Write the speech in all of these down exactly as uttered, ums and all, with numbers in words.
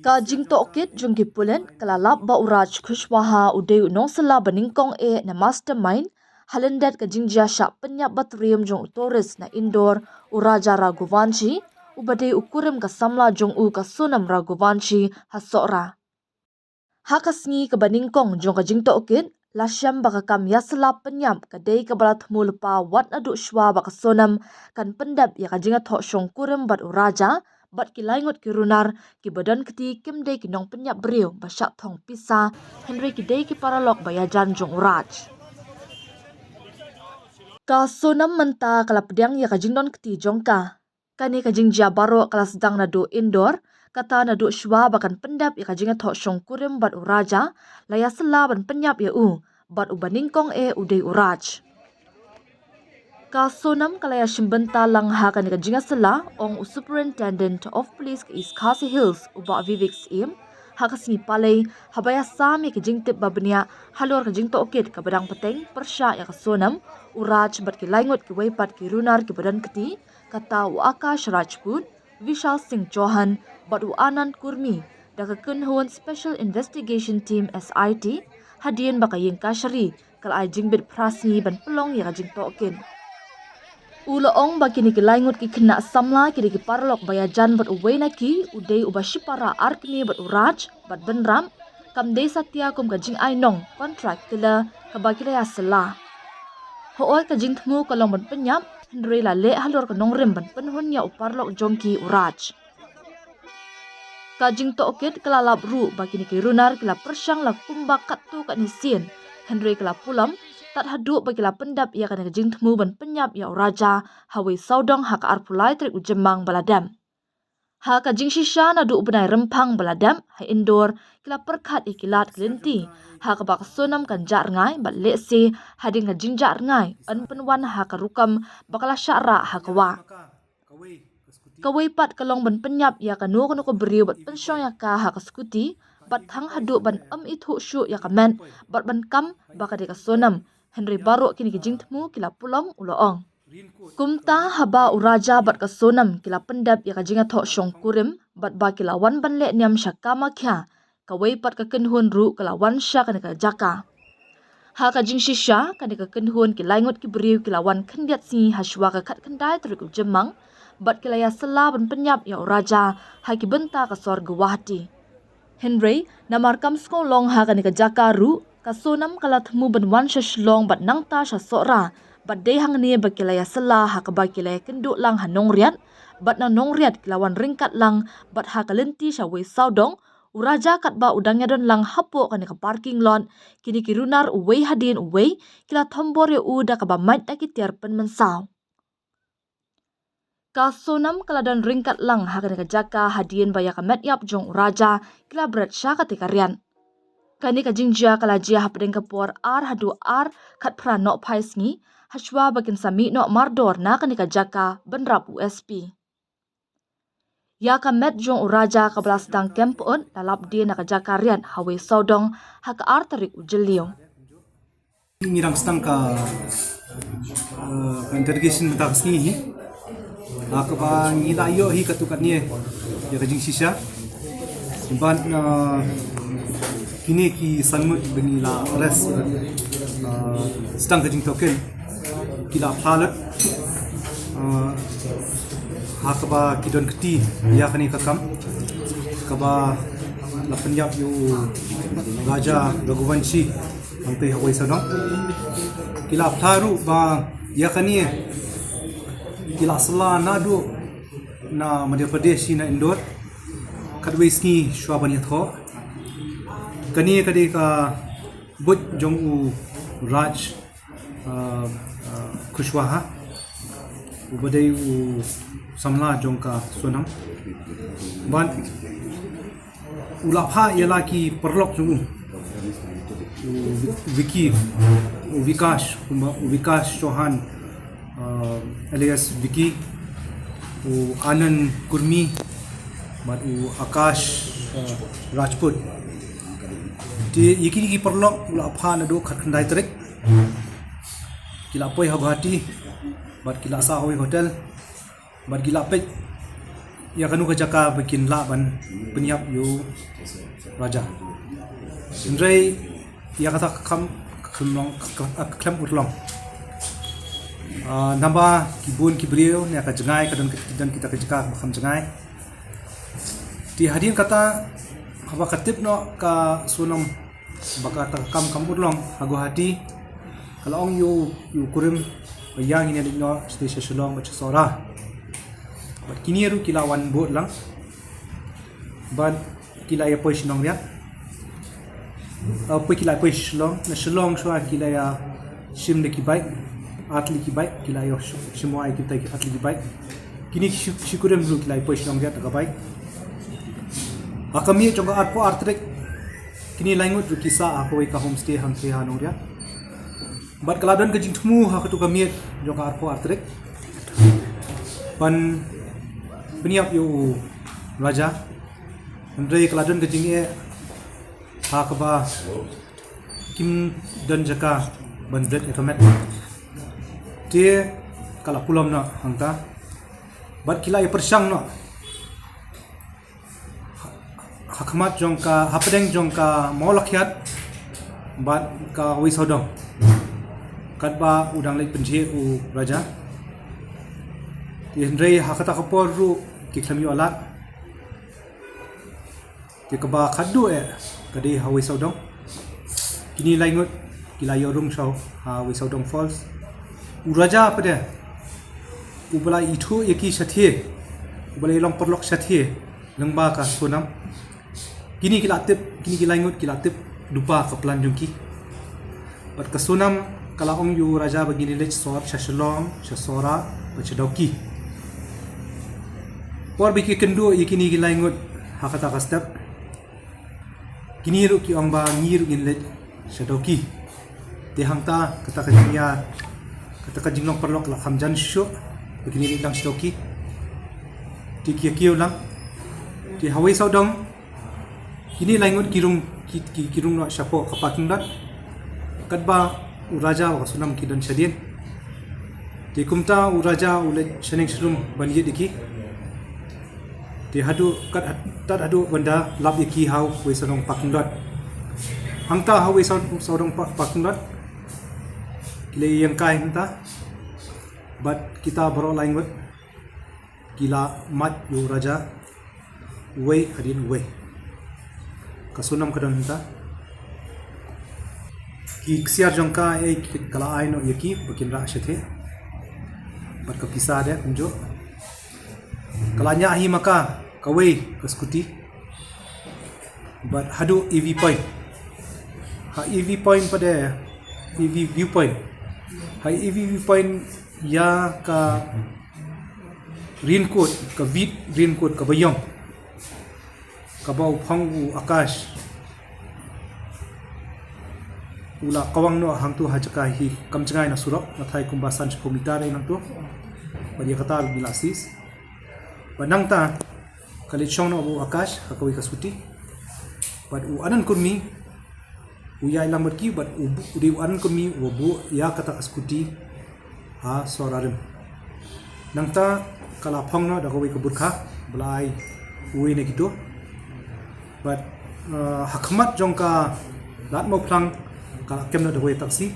Ka jingtohkit jong ki pulit ka la lap ba u Raj Kushwaha u dei u nongsylla ba nyngkong eh ne mastermind ha lyndet ka jingjia shah pynïap ba triem jong u tourist na Indore, u Raja Raghuvanshi, uba dei u kurim ka samla jong u ka Sonam Raghuvanshi ha Sohra. Ha ka sngi kaba nyngkong jong ka jingtohkit, la shem ba ka kam ïasylla pynïap ka dei kaba la thmu lypa wat naduh shwa ba ka Sonam kan pyndep ïa ka jingïathoh shongkurim bad u Raja bad ki lai ngut ki runar kiba don kti, kim dei ki nongpynïap briew ba shah thong pisa, hynrei ki dei ki paralok ba ïajan jong u Raj. Ka Sonam mynta ka la pdiang ïa ka jingdon kti jong ka. Kane ka jingjia baroh ka la sdang naduh Indore, kata naduh shwa ba kan pyndep ïa ka jingïathoh shongkurim bad u Raja, la ïasylla ban pynïap ïa u bad uba nyngkong eh u dei u Raj. Ka Sonam ka la ïashim bynta lang ha kane ka jingïasylla, ong u Superintendent of Police ka East Khasi Hills, u Bah Vivek Syiem, ha ka sngi Palei, haba ïasam ïa ka jingtip ba bniah halor ka jingtohkit kaba dang bteng pyrshah ïa ka Sonam, u Raj bad ki lai ngut kiwei pat ki runar kiba don kti, kata u Akash Rajput, Vishal Singh Chauhan bad u Anand Kurmi, da ka kynhun Special Investigation Team, S I T, hadien ba ka ïing kashari ka la ai jingbit phra sngi ban pynlong ïa ka jingtohkit. U la ong ba kine ki lai ngut ki khynnah samla ki dei ki paralok ba ïajan bad uwei na ki u dei uba shipara arkni bad u Raj bad bynrap, kam dei satia kum ka jingainong contract killer kaba ki la ïasylla. Hooid, ka jingthmu ka long ban pynïap, hynrei la leh halor ka nongrim ban pynhun ïa u paralok jong ki u Raj. Ka jingtohkit ka la lap ruh ba kine ki runar ki la pyrshang la kumba katto katne sien, hynrei ka la pulom tad haduh ba ki la pyndep ïa kane ka jingthmu ban pynïap ïa u Raja ha wei sawdong ha ka arphew lai tarik u Jymmang ba la dep. Ha ka jingshisha naduh u bnai Rymphang ba la dep ha Indore, ki la pyrkhat ïa ki lad ki lynti ha kaba ka Sonam kan jah rngai bad lehse hadien ka jingjah rngai yn pynwan ha ka rukom ba ka la shah rah ha ka wah. Kawei pat ka long ban pynïap ïa kano kano ka briew bad pynshong ïa ka ha ka skuti bad thang haduh ban ym ithuh shuh ïa ka met bad ban kam ba ka dei ka Sonam, hynrei baroh kine ki jingthmu ki la pulom, u la ong. Kumta haba u Raja bad ka Sonam ki la pyndep ïa ka jingïathoh shongkurim bad ba ki la wan ban leh niam sha Kamakhya, kawei pat ka kynhun ruh ka la wan sha kane ka jaka. Ha ka jingshisha, kane ka kynhun ki lai ngut ki briew ki la wan khyndiat sngi ha shwa ka khatkhyndai tarik u Jymmang bad ki la ïasylla ban pynïap ïa u Raja ha ki bynta ka sor Guwahati. Hynrei namar kam sngew long ha kane ka jaka ruh, ka Sonam ka la thmu ban wan sha Shillong bad nangta sha Sohra, bad dei hangne ba ki la ïasylla ha kaba ki la ïakynduh lang ha Nongriat, bad na Nongriat ki la wan ryngkat lang bad ha ka lynti sha wei sawdong, u Raja katba u dang ïadon lang hapoh kane ka parking lot, kine ki runar uwei hadien uwei ki la thombor ïa u da kaba mait da ki tiar pynmynsaw. Ka Sonam ka la don ryngkat lang ha kane ka jaka hadien ba ïa ka met ïap jong u Raja ki la bret sha kata ka riat. Kane ka jingjia ka la jia hapdeng ka por ar haduh ar khatphra nohphai sngi, ha shwa ba kin sa mih noh mardor na kane ka jaka bynrap u S P. Ïa ka met jong u Raja kaba la sdang kem pyut la lap die na ka jaka riat ha wei sawdong ha ka ar tarik u Jylliew. Ngi dang sdang ka, eh, ka interrogation mynta ka sngi hi. Ha kaba ngi la ïoh hi katto katne ïa ka jingshisha. Bad, eh, kine ki san ngut ba ngi la arrest, eh, sdang ka jingtohkit, ki la phla lut, eh, ha kaba ki don kti ïa kane ka kam kaba la pynïap ïa u Raja Raghuvanshi hangtei ha wei sawdong. Ki la phla ruh ba ïa kane ki la sylla naduh na Madhya Pradesh hi na Indore, khatwei sngi shwa ban ïathoh. Kane ka dei ka buit jong u Raj, uh, uh, Kushwaha, uba dei u samla jong ka Sonam. Bad u la phah ïa la ki paralok jong u, u Vicky, u Vikash, kumba u Vikash Chauhan, uh, alias Vicky, u Anand Kurmi, bad u Akash, uh, Rajput. Te ïa kine ki paralok u la phah naduh khatkhyndai tarik. Ki la poi ha Guwahati bad ki la sah ha wei hotel bad ki la peit ïa kano ka jaka ba kin lah ban pynïap ïa u Raja. Hynrei ïa kata ka kam ka khlem long, ka, ka, ka khlem urlong. Ah, namar ki bun ki briew ne ka jngai ka don, ka don kita ka jaka ba kham jngai. Te hadien kata haba ka tip noh ka Sonam ba kata ka kam kam urlong ha Guwahati, ka la ong ïa u, ïa u kurim ba ïa ngin ïa leit noh sha, sha Shillong bad sha Sohra. Bad kine ruh ki la wan bud lang. Bad ki la ïa poi sha Nongriat. Ah, poi, ki la poi sha Shillong. Na Shillong shuwa ki la ïa shim da ki bike, ar tylli ki bike, ki la ïa shim, shim wai kita ki ar tylli ki bike. Kine ki shi, shi kurim ruh ki la ïa poi sha Nongriat da ka bike. Ha ka miet jong ka arphew ar tarik, kine lai ngut ruh ki sah ha kawei ka homestay hangtei ha Nongriat. Bad ka la don ka jingthmu ha katu ka miet jong ka arphew ar tarik ban pynïap ïa u Raja. Hynrei ka la don ka jingeh ha kaba kim don jaka ban bret ïa ka met. Te ka la pulom noh hangta. Bad ki la ïa pyrshang noh ha khmat jong ka, hapdeng jong ka Mawlakhiat bad ka Wei Sawdong, katba u dang leit pynjhieh u Raja. Te hynrei ha kata ka por ruh ki khlem ïoh lad. Te kaba khatduh eh ka dei ha Wei Sawdong. Kine lai ngut ki la ïoh rung shaw ha Wei Sawdong Falls. U Raja pat de, uba la ithuh ïa ki shathie, uba la ïa long paralok shathie lyngba ka Sonam. Kine ki la tip, kine ki lai ngut ki la tip lypa ka plan jong ki. Bad ka Sonam ka la ong ïa u Raja ba ngin ïa leit sor sha Shillong, sha Sohra bad sha Dawki. Por ba ki kynduh ïa kine ki lai ngut ha kata ka step, kine ruh ki ong ba ngi ruh ngin leit sha Dawki. Te hangta kata ka jingïa, kata ka jinglong paralok la kham jan shuh ba kin ïa leit lang sha Dawki. Te ki ïa kiew lang. Te ha Wei Sawdong kine lai ngut ki rung, ki, ki, ki rung noh shapoh ka parking lot, katba u Raja bad ka Sonam ki don shadien. Te kumta u Raja u leit shaneng sharum ban ïit ïa ki. Te haduh kat, tad haduh ban da lap ïa ki ha Wei Sawdong parking lot. Hangta ha Wei Saw-, Sawdong pa-, parking lot ki la ïeng kai hangta. Bad kita baroh lai ngut ki la mad ïa u Raja, uwei hadien uwei. Ka Sonam ka don hangta. Ki ksiar jong ka, eh, ka la ai noh ïa ki ba kin rah shathie. Bad ka pisa de kumjuh. Ka la ñiah hi ma ka kawei ka scooty. Bad haduh E V point. Ha E V point pat de, E V viewpoint. Ha E V viewpoint ïa ka raincoat, ka wheat raincoat kaba ïong, kaba u phong u Akash u la kawang noh hangto ha jaka hi, kam jngai na surok, nga tharai kumba san shiphew meter eh nangto. Bad ïa kata ruh ngi la seize. Bad nangta ka leit shong noh u Akash ha kawei ka scooty. Bad u Anand Kurmi u ïaid lang bad ki, bad u bu-, u dei u Anand Kurmi uba buh ïa kata ka scooty ha Sohra rim. Nangta ka la phong noh da kawei ka burkha ba la ai uwei na kito. Bad, uh, ha khmat jong ka Lad Mawphlang ka la kem noh da kawei ka taxi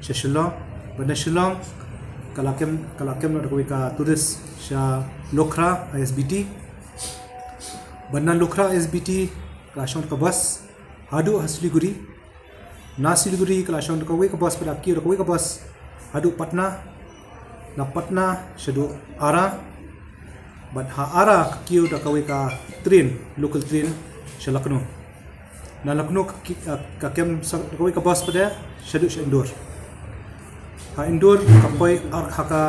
sha Shillong. Bad na Shillong ka la kem, ka la kem noh da kawei ka tourist sha Lukhra I S B T. Bad na Lukhra I S B T ka la shong da ka bus haduh ha Siliguri. Na Siliguri ka la shong da kawei ka bus, pat da kiew da kawei ka bus haduh Patna. Na Patna shaduh Ara. Bad ha Ara ka kiew da kawei ka train, local train sha Lucknow. Na Lucknow ka ki-, ka, ka kem sa-, da kawei ka bus pat de shaduh sha Indore. Ha Indore ka poi ar-, ha ka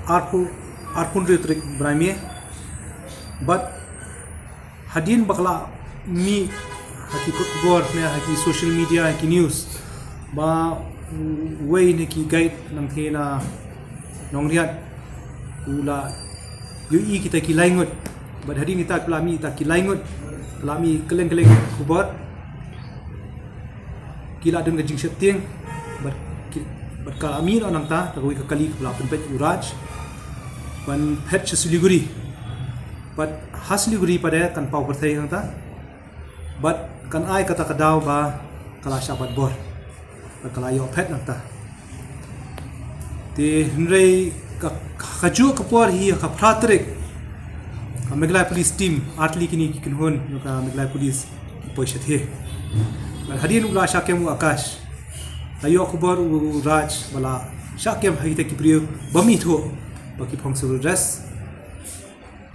arphew, arphew hynriew tarik bnai May. Bad hadien ba ka la mih ha ki kot khubor ne ha ki social media, ha ki news, ba uwei na ki guide nangta na Nongriat u la ïohi kita ki lai ngut. Bad hadien kita ki la mih kita ki lai ngut, ki la mih kylleng kylleng khubor, ki la don ka jingsheptieng. Bad ki, bad ka la mih noh nangta da kawei ka kali kaba la pynpeit u Raj ban phet sha Siliguri. Bad ha Siliguri pat de kan paw pyrthei nangta. Bad kan ai kata ka daw ba ka la shah bat bor. Bad ka la ïoh phet nangta. Te hynrei ka, ka juh ka por hi ka phra tarik, ka Meghalaya Police Team, artylli kine ki kynhun jong ka Meghalaya Police ki poi shathie. Bad hadien u la shah kem u Akash, la ïoh khubor u Raj ba la shah kem ha kita ki briew bym ithuh ba ki phong civil dress.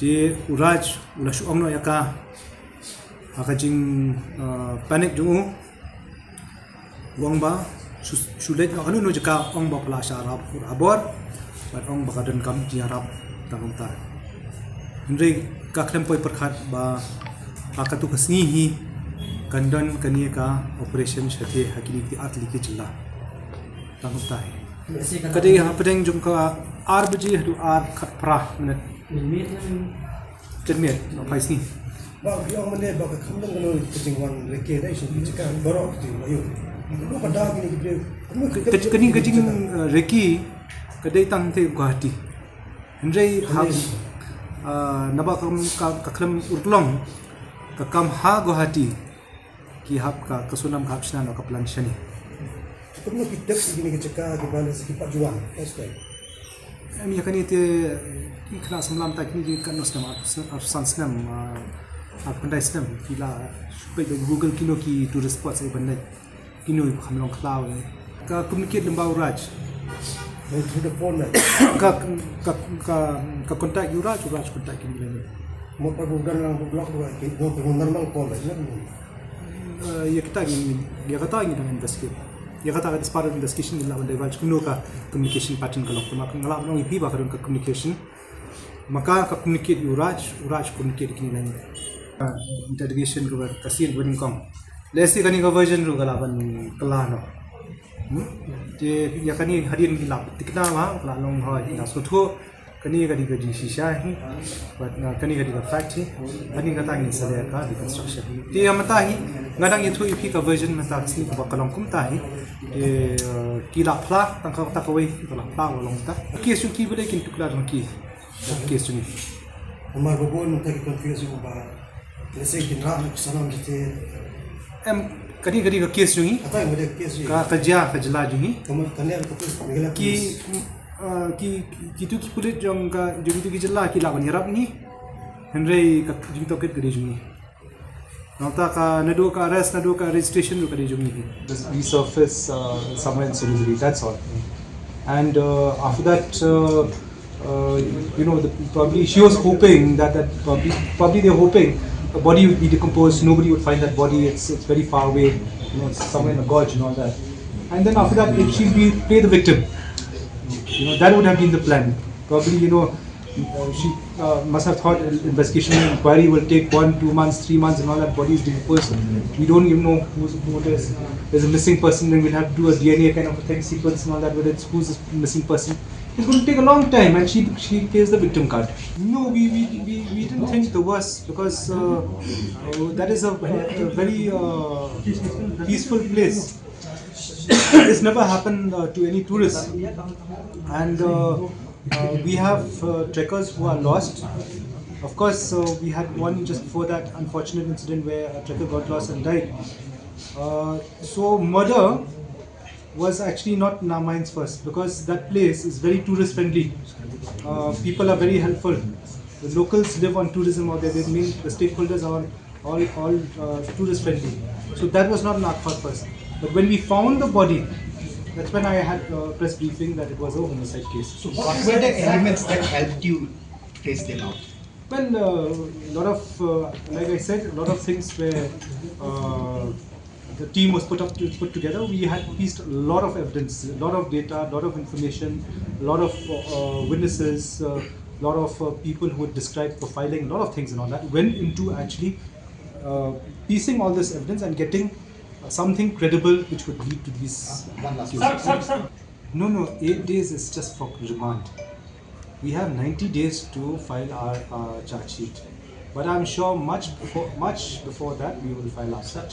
Te u Raj u la shu ong noh ïa ka ha ka jing, uh, panic jong u. U ong ba shu, shu leit noh kano kano jaka, ong ba phi la shah rap ha bor. Bad ong ba ka donkam jingïarap tang kumta. Hynrei ka khlem poi pyrkhat ba ha katu ka sngi hi kan don kane ka operation shathie ha kine ki artylli ki jylla. Tang kumta hi. Ka dei hapdeng jong ka ar baje haduh ar khatphra minit. Janmiet, ba phai sngi. Ba ki ong mynne ba ka kham don kano ka jingwan reki dei sha ki jaka baroh ka jing ayu. Kano ka daw kine ki briew. Kano ka, ka, kane ka jing, uh, reki ka dei tang te Guwahati. Hynrei ha, uh, naba ka, ka, ka khlem urlong ka kam ha Guwahati. Ki hap ka, ka Sonam ka hap shna noh ka plan shane. Kumno ki tip ïa kine ki jaka kiba lehse ki pat ju wan, first time? Em, ïa kane te ki khynnah samla mynta kine ki katno snem, ar, ar san snem, ah, ar khyndai snem, ki la shu peit ha Google kino ki tourist spots eh ban leit. Kino ki kham long khlaw eh. Ka communicate lyngba u Raj. Through the phone, eh? Ka, ka, ka, ka contact u Raj, u Raj contact kine lane. Mo pa Google lang block ba ki mo pa normal call, eh? Eh, ïa kata ngi, ïa kata ngi dang investigate. Ïa kata ka as part of investigation ngi lah ban divulge kumno ka communication pattern ka long. Te ma nga lah ban ong ïa phi ba ka don ka communication. Ma ka, ka communicate ïa u Raj, u Raj communicate ïa kine lane. Ah, interrogation kaba ka sien ba nyngkong. Lehse kane ka version ruh ka lah ban kylla noh. Hmm? Te ïa kane hadien ngi lah tikna ma, ka lah long hoi, ngi lah sngewthuh. Kane ka dei ka jingshisha hi. Bad, uh, kane ka dei ka fact hi. Hadien kata ngin sa leh ka reconstruction. Te ïa mynta hi nga dang ïathuh ïa phi ka version mynta ka sngi kaba ka long kumta hi. Te, uh, ki la phla tang kata kawei, ki la phla ba long kumta. Case jong ki balei kin tuklar jong ki. Case jong ki. Namar ba bun mynta ki confuse ba Lehse kin rah na ka Sonam jati. Em, ka dei, ka dei ka case jong ngi. Kata ka dei ka case jong ngi. Ka, ka jia, ka jylla jong ngi. Ka ma-, ka ner ka pis, Meghalaya Police. Ki, ah, ki, ki, kitu ki pulit jong ka, jong kitu ki jylla ki lah ban ïarap ngi. Hynrei ka jingtohkit ka dei jong ngi. Nangta ka naduh ka arrest, naduh ka registration ruh ka dei jong ngi. Just resurface, uh, somewhere in Siliguri, that's all. And, uh, after that, uh, uh, you know, the, probably she was hoping that, that probably, probably they're hoping the body would be decomposed, nobody would find that body, it's, it's very far away, you know, it's somewhere in a gorge and all that. And then after that, she'll be, play the victim. You know, that would have been the plan. Probably, you know, uh, she, uh, must have thought an investigation inquiry will take one, two months, three months and all that, body is decomposed. We don't even know who's, who it is. There's a missing person, then we'll have to do a D N A kind of a thing, sequence and all that, whether it's who's the missing person. It's going to take a long time, and she, she plays the victim card. No, we, we, we, we didn't think the worst because, uh, uh, that is a, a very, uh, peaceful place. This never happened, uh, to any tourist. And, uh, uh, we have, uh, trekkers who are lost. Of course, uh, we had one just before that unfortunate incident where a trekker got lost and died. Uh, so murder was actually not in our minds first, because that place is very tourist friendly. Uh, people are very helpful. The locals live on tourism out there. They mean the stakeholders are all, all, uh, tourist friendly. So that was not in our thought first. But when we found the body, that's when I had a press briefing that it was a homicide case. So what were the elements that helped you trace them out? Well, a lot of, uh, like I said, a lot of things were, uh, the team was put up to, put together. We had pieced a lot of evidence, a lot of data, a lot of information, a lot of, uh, witnesses, a lot of, uh, people who would describe profiling, a lot of things and all that went into actually, uh, piecing all this evidence and getting, uh, something credible which would lead to these cases. No, no, eight days is just for remand. We have ninety days to file our, uh, charge sheet. But I'm sure much before, much before that, we will file our suit.